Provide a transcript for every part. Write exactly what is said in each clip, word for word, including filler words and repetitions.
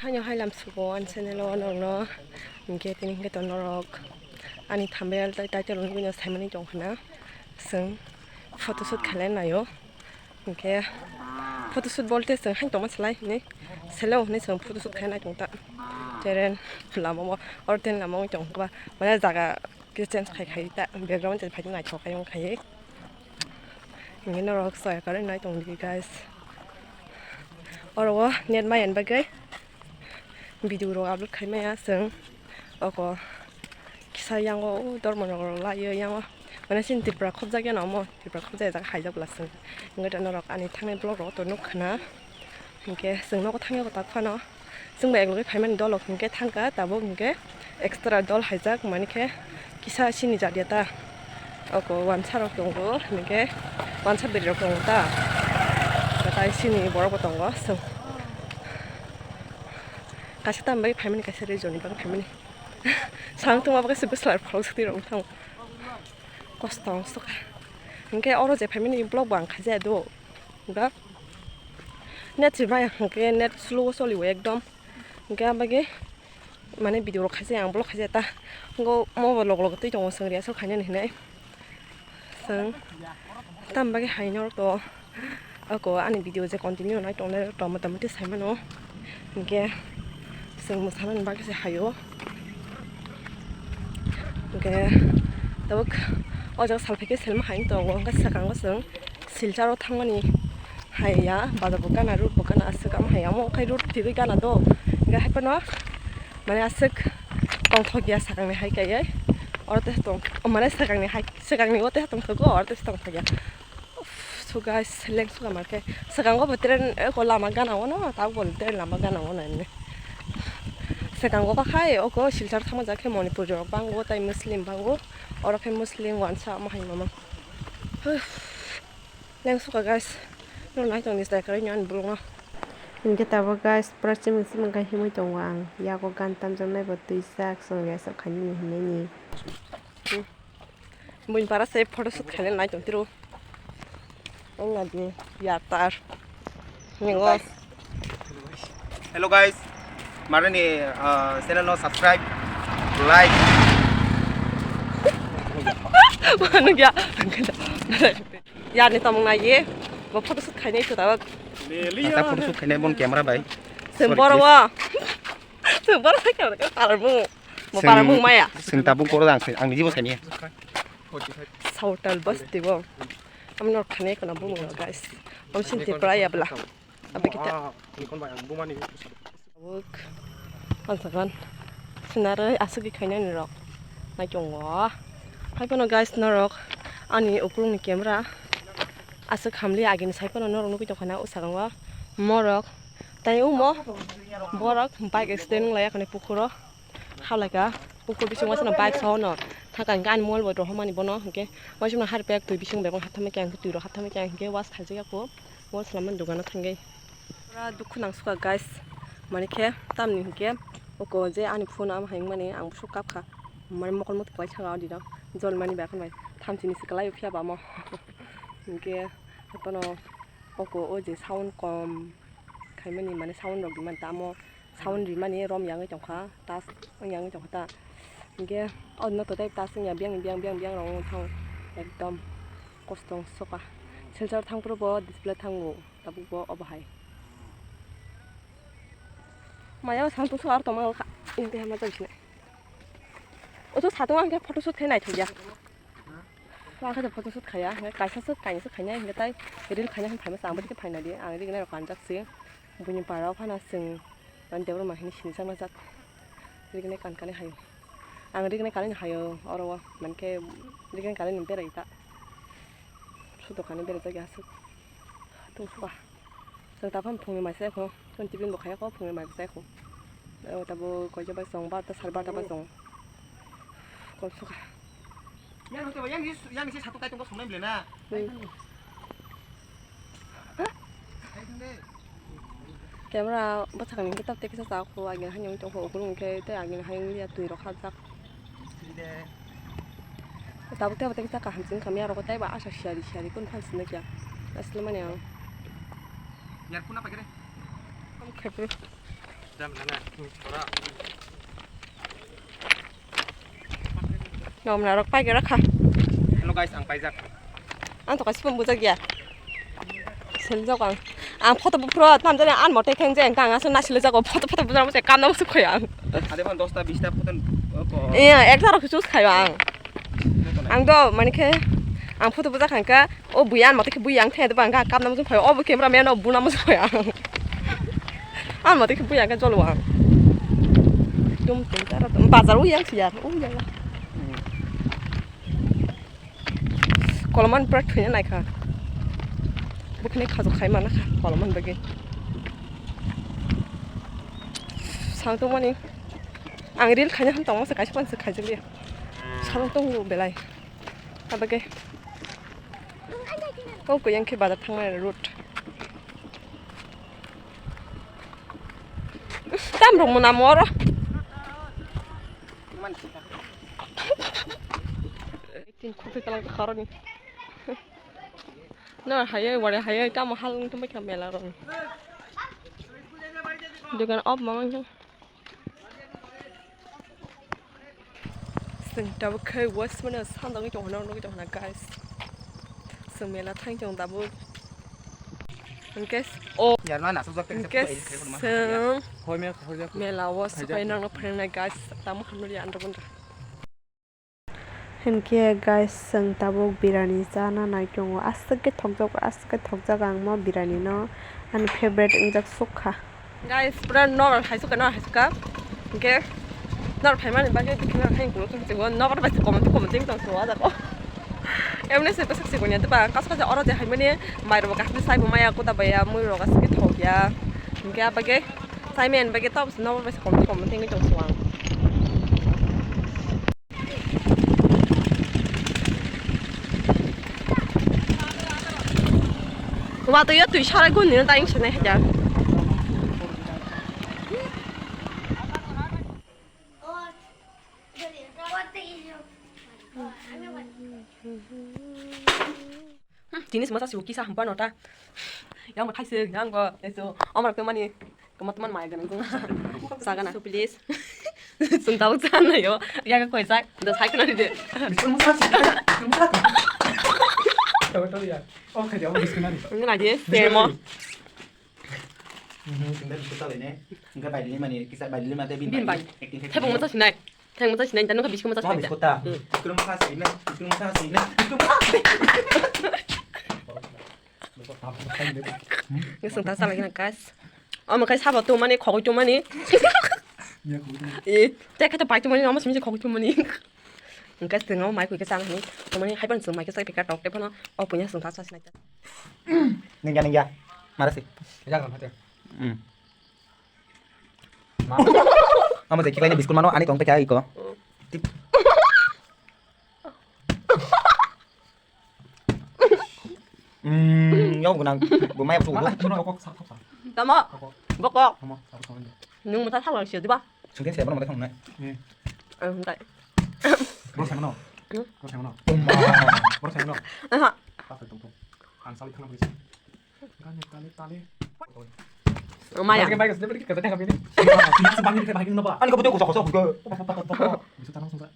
Haino hai lam sugo ani channel o norokno, hinkhe tini hinkhe to norok ani thumbnail tei title o nugui no saimani tongkha na, chwng photoshoot khailai naio, hinkhe photoshoot bolte chwng hai tongma salai hinwi selo hinwi chwng photoshoot khainai tongta, teren lama o oro teni lama o tongkha ba mane jaga khe change khai khai ta background change phai naithok khai wng khai. Hinkhe norok soya kwrwi nai tongdi guys. Oro o net maya ni bagwi video rok upload khai maya chwng. Oko kisa yango o dormo rok lai o yango. Mane chini Tripura khobjak yano omo Tripura khobjak ya jaga haijak bwla chwng. Hinkhe norok ani thangnai vlog rok to nuk khna. Hinkhe chwng nogo thangya kwtak phano. Chwng bai eklogi phaimani dol rok hinkhe thangkha, tabuk hinkhe extra dol haijak, mani khe kisa sini jat ya ta. Oko wansa rok tongo, hinkhe wansa bwrwi rok tongo ta. Tei sini borok bo tongo, chwng kaisa tamni bagwi phaimani, kaisa region ni bagwi phaimani. Sang tongma bagwi se bwsla rok phalok sotwi rok thango. Kosto wng sukha. Hinkhe oro je phaimani vlog bo ang khaijaya do. Ga. Net se maya hinkhe net slow o choli o ekdom. Hinkhe abagwi mane video rok khaijaya ang vlog khaijaya ta. Ngo mo bo log log twi tongo chwng rehearsal khainani hinwi. Chwng tam bagwi hai norok to. Ako ani video je continue nai tongnai rok to mota moti sai mano. Hinkhe chwng mwsana ni bagwi se hai o. Hinkhe tabuk o jaga salphai khe selma hai wng tongo, hinkhe swkango chwng Silchar o thangmani hai ya, bazar bo gana, road bo gana, aswk ama hai ya, omo khai road thigwi gana do, hinkhe hai phano mane aswk tongthok ya swkang ni hai kaiwi, oro tei tong mane swkang ni hai, swkang ni o tei tongthogo, oro tei tongthok ya. Uff, so guys, leng suka mankhe. Swkango bo train, eh, ko lama gana ono, tabuk bo train lama gana ono emni. Swkango kha khai, oko Silchar thangma jak khe Manipuri rok bango, tai Muslim bango. Oro khe Muslim wansa omo hai mama. Uff, leng suka guys. No nai tong ni sai kwrwi ani bulung no. Hinkhe tabuk guys, pura chiming chiming khe himwi tongo ang. Yago gan tamjaknai bo twi jak, chwng rehearsal khainani hinwi ni. Hmm. Buini para se photoshoot khaina nai tong tiro. Ang adi ya tar. Ningo. Hello guys, marani, uh, channel no subscribe, like. Manu ya. Ya ni tamung na ye. Bo photoshoot khaina ito tabak. Ata photoshoot khaina bon camera bai. Sem boro wa. Sem boro wa camera ka parbu. Mo para mung maya. Sing tabung koro dang sing. Ang nijibo sani. Sautal bus tibo. Am nor khane kono bung guys. Am sin Tripura ya bla. Abi kita. Wuk. Ansakan. Sinare asuk khaina ni rok. Nai chongo. Hai kono guys norok. Ani ukulung ni camera. Aswk hamli agini sai phano norok nugwi tongkha na o sagango morok. Tai omo borok bike accident wng lai ya khani pukhuro. Hablaika pukhur bisingo aswk no bike sono thangkha hinkhe ani mobile bo rohormani bono hinkhe waisukno harpek twi bisingo bebak hathamwi khe ang twi rok hathamwi khe ang hinkhe wash khaijak ya kho wash khlaimani dogano thangwi. Pura dukhu nang sukha guys, mani khe tamni hinkhe oko je ani phone ama hai wngmani ang bwswk kapkha mani mokol mukti kwlai saka o dino jol mani bai khwnbai thamchini se kwlai o phiya ba mo hinkhe. Haiphano oko o je sound kom khaimani mane sound rok rimani tamo sound rimani rom yangwi tongkha tas wng yangwi tongkha ta hinkhe o no totai tas wngya biyang biyang biyang biyang rok wng thang ekdom kosto wng soka Silchar thangphuru bo display thango tabuk bo obo hai maya o sound tongsoka aro tongma wngkha hinkhe hama jai sinai o to satung ang khe photoshoot khe naithokya. Ang khe photoshoot khaya, hingke kaisa se kainwi se khainai, hingke tai reel khainai hwn phaima se ang bo dike phainai di, ang rignai rok kanjak se, buini para o phano chwng ani debor ma hini sini changna jak, rignai kan kanwi hayo, ang rignai kanwi hayo oro o, mankhe rignai kanwi berai ta, sudo kanwi berai jak ya aswk, tungsuka. Chwng tabuk phungni mai se kho, chwng tiffin bo khaya kho, phungni mai bo chai kho. O tabuk koito bai chwng barta, sar barta bai chwng. Kolsukha. Yang hote yang ni, yang ni se satu tai tongko songnai bele na. Hmm. Camera bwsakni hwnkhe tabuk tei kisa chak kho, agini haino wng tong kho, ukulung khe tei agini hai wng ya twi rok hapjak. Tabuk tei abo tei kisa kaham chwng kha miyarok tei ba asa siyari siyari kunu phan sinai kya. Asle mani ang. Yarkuna pakere. Khaiphuru. Nomna rok paikhe rakha. Hello guys, ang paijak. Ang to kaisa phone bujak ya. Seljak ang. Ang photo buphro tam jani an mote theng je ang asuk nasile jago photo photo bujak mo se kam nang suk khoya ang. Ade phone dosta bista photo ko. Iya, ek jaro kichus khayo ang. Ang do mani khe ang photo bujak kha khe o buya an mote khe buya ang thaya de bang kap nang suk khoya o bu camera man o bu nang suk khoya ang. An mote khe buya ang khe jolo ang. Dum tum tara dum. Bazar o yang siyar o yang. Koloman pura thwina naikha. Bukhini khajok khai mana kha koloman bagwi. Sang tongmani ang reel khaina ham tongma se kaisa panse khaijakliya. Salong tongo belai. Abagwi. Kok kuyang khe bazar thangmani road. Tam rok mona moro. Tin khukri kalang kharoni. No, hayai, wari hayai, tamo halung tumbai kha mela rong. Dukan op mama kha. Sing tabuk khai was mana sandang tong hana, nong tong hana, guys. Sing mela thang tong tabuk. Hingke o. Yarno na sojak tek hingke tek. Sing hoi me hoi jak. Mela was kai nang no phreng nai, guys. Tamo hamno ya andro bunda. Hinkhe guys, chwng tabuk birani chana nai tongo. Aswk khe thokjak, aswk khe thokjak ang mo birani no. Ani favorite wngjak sukha. Guys, pura norok hai sukha, norok hai sukha. Hinkhe norok phaimani bagwi bikhe norok hai kulo tong chego. Nokbar bai se komon komon ting tong chego ajak o. Emni se bwsak se bunya teba kas kas oro je haimani mai rok kas sai bo maya kuda baya mui rok aswk khe thok ya. Hinkhe abagwi sai men bagwi tok nokbar bai se komon komon ting tong chego ang. Watwi o twi sarai gun nini tayung sinai hajar. Hmm, tini se masa sibo kisa hampa nota. Yang bo thaise, yang bo eso, omar ke mani. Kama teman maya ganang tong. Sagana. So please. Sung tau sana yo. Ya ka koi sak. Da sai kana de. Biskun musa sih. Biskun musa. Tahu tahu ya. Oh, kerja apa biskun ni? Enggak aja. Biskun temo. Ni. Mhm, tinggal biskun tahu ini. Enggak baik ini mani. Kisah baik ini mati bin. Bin baik. Acting. Tapi mau tahu sih naik. Thang masa sinai, tanu ka biskut masa sinai. Biskut ta. Hmm. Biskut masa sinai, biskut masa sinai, biskut masa sinai. Ngesung ta salai na guys. Omo kai sabo tu mani khogoi tu mani. Ya, khogoi tu mani. Eh, te kata pai tu mani, omo simi khogoi tu mani. Guys, tengo mai kui ke sang ni. Tu mani hai pan sung mai ke sai pika tok te pano. O punya sung ta sa sinai. Nengya, nengya. Mara si. Ya kan hati. Hmm. Amo je kiklaini biskut mano ani tong tei kha iko. Hmm, yo gunang. Bo maya su. Tamo. Bokok. Nung mata thang lang sia diba? Sungke sia bono mata thang nai. Eh. Ang dai. Bro saya mano. Hmm? Bro saya mano. Bro saya mano. Aha. Apa tong tong. Ang sali thang bisi. Maya. Ani kabuto kusa kusa kusa.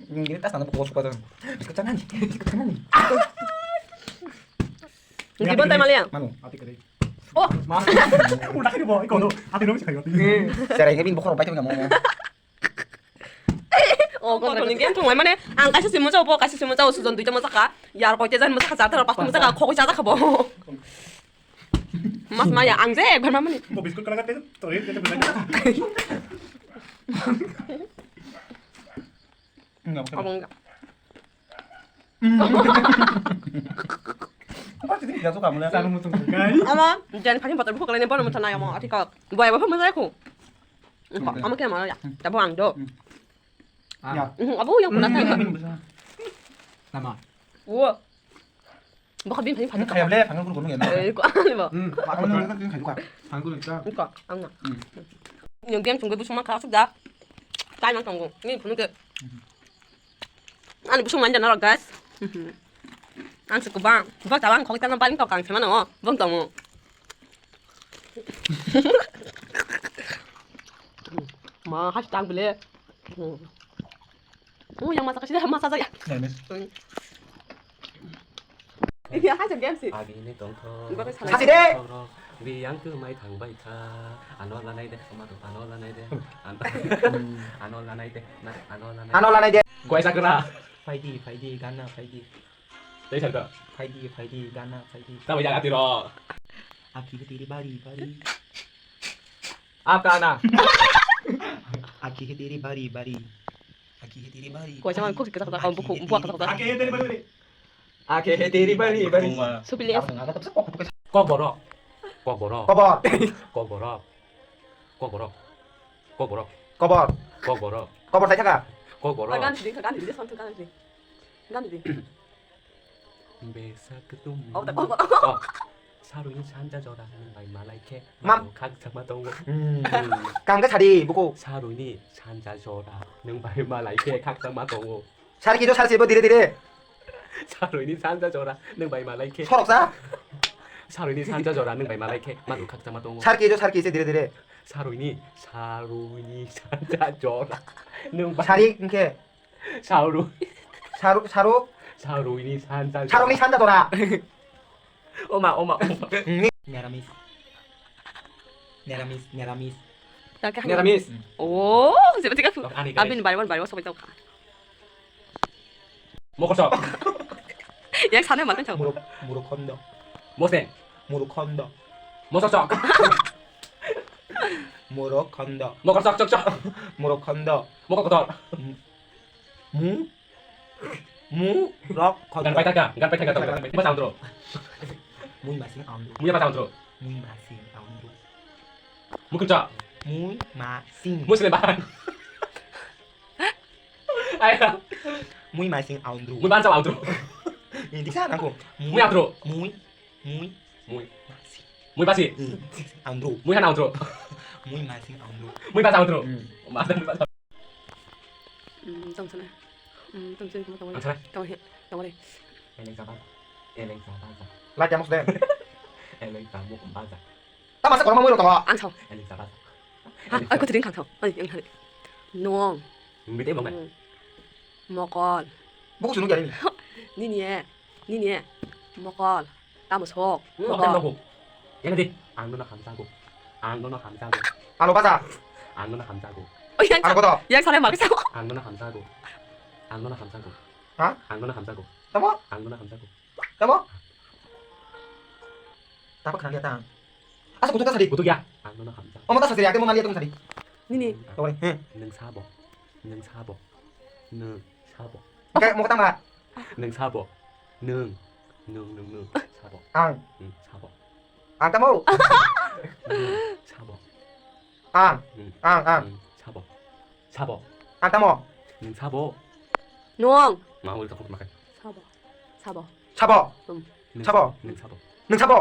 Ini tas tanam kusa kusa. Biskut tangan. Biskut tangan. Gibon tay maliang. Manu. Ati kere. Oh. Ma. Udah ini bo, iko no. Ati no bisa kayo. Serai ini bokor pai tengah mau. Oh, kok ni game thung mane ang kaisa simo jao bo, kaisa simo jao sujon duita mo jaka. Yar koi te jan mo jaka, jata pas mo jaka, khok jata khabo. Mas maya ang je ekbar mamani. Bo biskut kala kate to ye kate bela. Enggak, bukan. Abang enggak. Apa sih dia suka mulai? Sama mutung kai. Ama jan phani botol buka lain bono mutan ayam atikal. Boy apa mana aku? Ama kaya mana ya? Tapi ang do. Ya. Abu yang pernah tanya. Nama? Wo. Baka bin phani phani. Kaya bela phani guru guru ya. Eh, ko ani bo. Hmm. Phani guru ka. Phani guru ka. Ko ang na. Hmm. Yang game tunggu busuma ka suk da. Kai mang tunggu. Ni phunu ke. Ani busung manja norok guys. Ang se kubang. Bak tabang khok tanam paling tok ang se mano. Bang tamu. Ma, hashtag bele. Hmm. Oh, yang masak sih, masak saja. Ini aja game sih. Agini tongthok. Ibarat salah. Sasi de. Biyang ke mai thang bai kha. Ano lanai de, ano lanai de. Ano lanai de. Ano lanai de. Ano lanai de. Koi sakra. Phaidi, phaidi, gana phaidi. Tei sakra. Phaidi, phaidi, gana phaidi. Tamo jaga tiro. Aki ke tiri bari, bari. Apa na? Aki ke tiri bari, bari. Aki ke tiri bari. Koi sama kok kata kata kau buku buat kata kata. Aki ke tiri bari, bari. Supili es. Kok borok. Kok borok. Kobor. Kok borok. Kok borok. Kok borok. Kobor. Kok borok. Kobor. Kok borok. Gan di, gan di, dia santu gan di. Gan di. Besa ketum. Oh, tak apa. Oh. Saruni sanja jora nang bai malai khe. Mam. Khak sama tongo. Hmm. Kang ke sadi buku. Saruni sanja jora nang bai malai khe khak sama tongo. Sar kijo sar sibo dire dire. Saruni sanja jora nang bai malai khe. Sorok sa. Saruni sanja jora nang bai malai khe. Madu khak sama tongo. Sar kijo sar kise dire dire. Saruni, saruni sanja jora nang bai. Sari ke. Saru. Saru, saru. Saruni sanja. Saruni sanja tora. Oma, oma, oma. Neramis. Neramis, neramis. Neramis. Oh, siapa tiga tu? Ani guys. Abin bariwan bariwan sampai tahu kan. Mokosok. Yang sana makan tahu. Muruk, muruk kondo. Moseng. Muruk kondo. Mosok sok. Muruk kondo. Mokosok sok sok. Muruk kondo. Mokok kotor. Mu? Mu rok khok. Gan paithaka, gan paithaka tong. Ba saundro. Mui masing aundro. Mui ba saundro. Mui masing aundro. Mui kuncha. Mui masing. Mui sile ba. Ai. Mui masing aundro. Mui bansa aundro. Ini diksa nangko. Mui aundro. Mui. Mui. Mui. Mui basi. Hmm. Andro. Mui hana andro. Mui masing andro. Mui basa andro. Hmm. Mata mui basa. Hmm, tong sana. Hmm, tong sana, tong sana. Ang sana. Tong he, tong he. Eleng sabasa. Eleng sabasa. Lagi amos deh. Eleng sabuk basa. Tama sa korma mui lo tong. Ang sao. Eleng sabasa. Ha, aku tering kang sao. Ani, ang hari. Nong. Bete bang. Hmm. Mokol. Buku sunu gari ni. Nini e. Nini e. Mokol. Tamo sok. Mokol. Mokol. Yang di. Ang nono hamjago. Ang nono hamjago. Alo baja. Ang nono hamjago. Oh, yang. Alo koto. Yang sana mak sao. Ang nono hamjago. Ang nono hamjago. Ha? Ang nono hamjago. Tamo? Ang nono hamjago. Tamo? Tamo khana liya tang. Asa kutu ta sadi. Kutu ya. Ang nono hamjago. Omo ta sadi, ate mo mali ate mo sadi. Nini. Tawari. He. Neng sabo. Neng sabo. Neng sabo. Oke, mo tang ba. Neng sabo. Neng. Neng, neng, neng. Sabo. Ang. Hmm, sabo. Ang tamo. Neng sabo. Ang. Hmm. Ang, ang. Hmm, sabo. Sabo. Ang tamo. Neng sabo. Nuang. Ma ul takut makan. Sabo. Sabo. Sabo. Hmm. Neng sabo. Neng sabo. Neng sabo.